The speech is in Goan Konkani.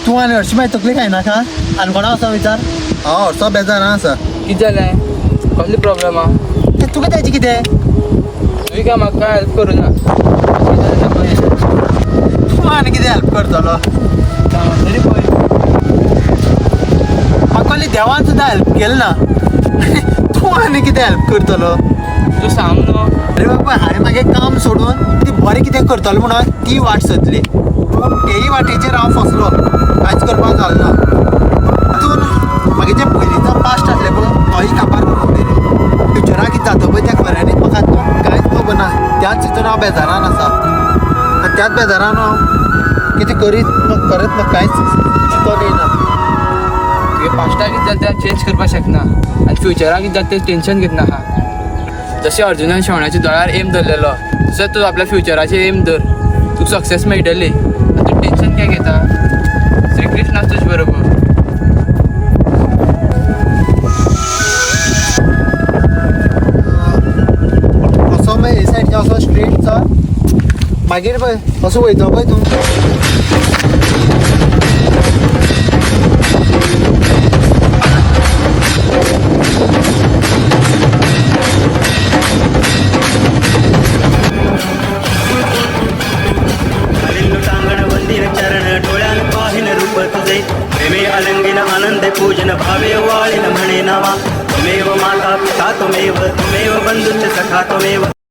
तूं आनी हरशीं मागीर तकली खायनाका आनी कोणा वचो विचार. हांव हरसो बेजार आसा. कितें जालें? कसली प्रॉब्लम आहा? तुका तेजें कितें? तुवें काय म्हाका काय हेल्प करूं ना. तूं आनी कितें हेल्प करतलो? तरी पळय म्हाका कसली देवान सुद्दां हेल्प केली ना, तूं आनी कितें हेल्प करतलो? तूं सांग न्हू. अरे बाबा, हांवें मागीर काम सोडून ती बरें कितें करतलो म्हणून ती वाट सोदली, पूण तेय वाटेचेर हांव फसलो, कांयच करपाक जालें ना. तितून मागीर जें पयलींचो पास्ट आसलें पळय तोय काबार करून उडयलो. फ्युचराक कितें जाता पळय तें खऱ्यांनीच म्हाका आतां कांयच खबर ना. त्याच हितून हांव बेजारान आसा आनी त्याच बेजारान हांव कितें करीत खरेंच म्हाका कांयच चिंतोन येयना. तुगे पास्टाक कितें जालें तें चेंज करपाक शकना आनी फ्युचराक कितें जाता तें टेंशन घेतना आहा. जशें अर्जुनान शेवण्याच्या दोळ्यार एम धरलेलो तशेंच तूं आपल्या फ्युचराचेर एम धर, तुका सक्सेस मेळटली. आनी तूं टेंशन कित्याक घेता? श्रीकृष्ण आसा तुजे बरोबर. असो मागीर हे सायडीन असो स्ट्रेट चल, मागीर पळय असो वयता पळय तूं. टांगण चरण डोळ्यान पाहिन रूप तुझे, प्रेमे अलंगिन आनंद पूजन भावे वाळिन म्हणे नवा. त्वमेव माता पिता त्वमेव त्वमेव बंधुच सखा त्वमेव